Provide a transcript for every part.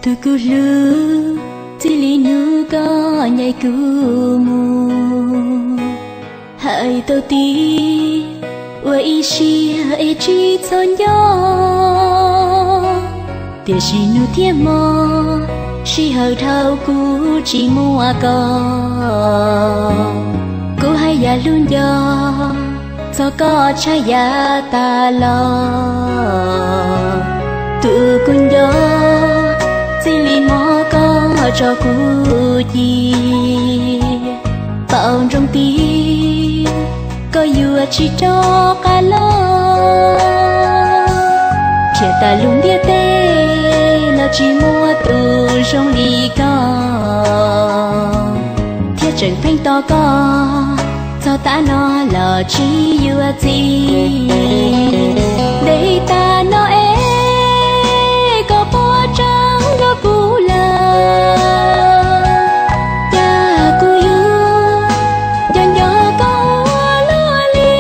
Tus kuv hlub, txij li hnub koj ncaim kuv mus, hais tau tias ua ib siab es tsis txhob nco. Tiam sis hnub thiab hmo, sij hawm dhau kuv tsis muaj koj. Kuv haj yam hlub nco txog koj tshaj yav tas los. Tus kuv nco, txij li hmo koj tso kuv ci, paub ntsoov tias koj yuav tsis rov qab los. Nrhiav tas lub ntiaj teb los tsis muaj tus zoo li koj, thiab tseem pheej tos koj txog tav no los tsis yuav txim. Ntev tas no es koj pom tseeb nrog kuv lawm, cas kuv yuav nco nco koj ua luaj li.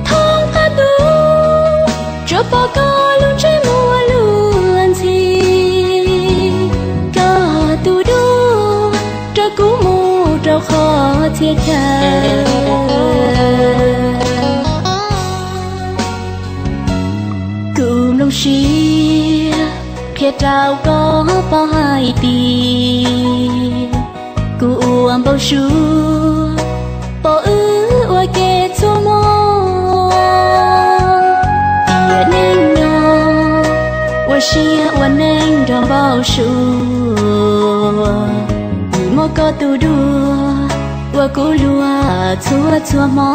Thoob qab tus, tsuas pom koj lub ntsej muag luag ntxhi. Koj tus duab raws kuv mus rau qhov txhia chaw. Kuv mloog siab qhia rau koj paub hais tias kuv ua npau suav pom wb ua ke txhua hmo. Tiam neej no ua siab ua neej nrog npau suav, vim muaj koj tus duab ua kuv luag txhua txhua hmo.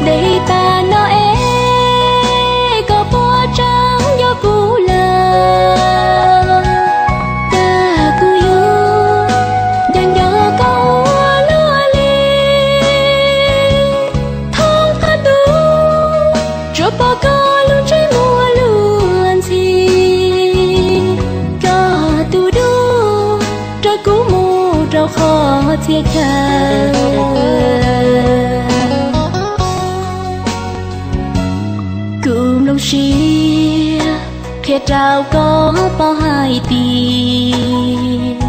Ntev tas no es koj pom tseeb nco kuv lawm, cas kuv yuav nco nco koj ua luaj li. Thoob qab tus, tsuas pom koj lub ntsej muag luag ntxhi. Koj tus duab raws kuv mus rau qhov txhia chaw. Kuv mloog siab qhia rau koj paub hais tias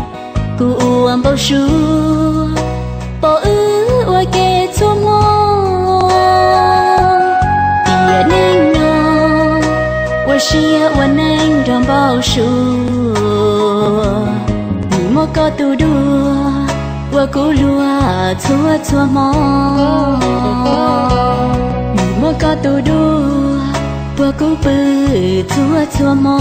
kuv ua npau suav pom wb ua ke txhua hmo. Tiam neej no ua siab ua neej nrog npau suav, vim muaj koj tus duab ua kuv luag txhua txhua hmo. Vim muaj koj tus duab ua kuv pw txhua txhua hmo.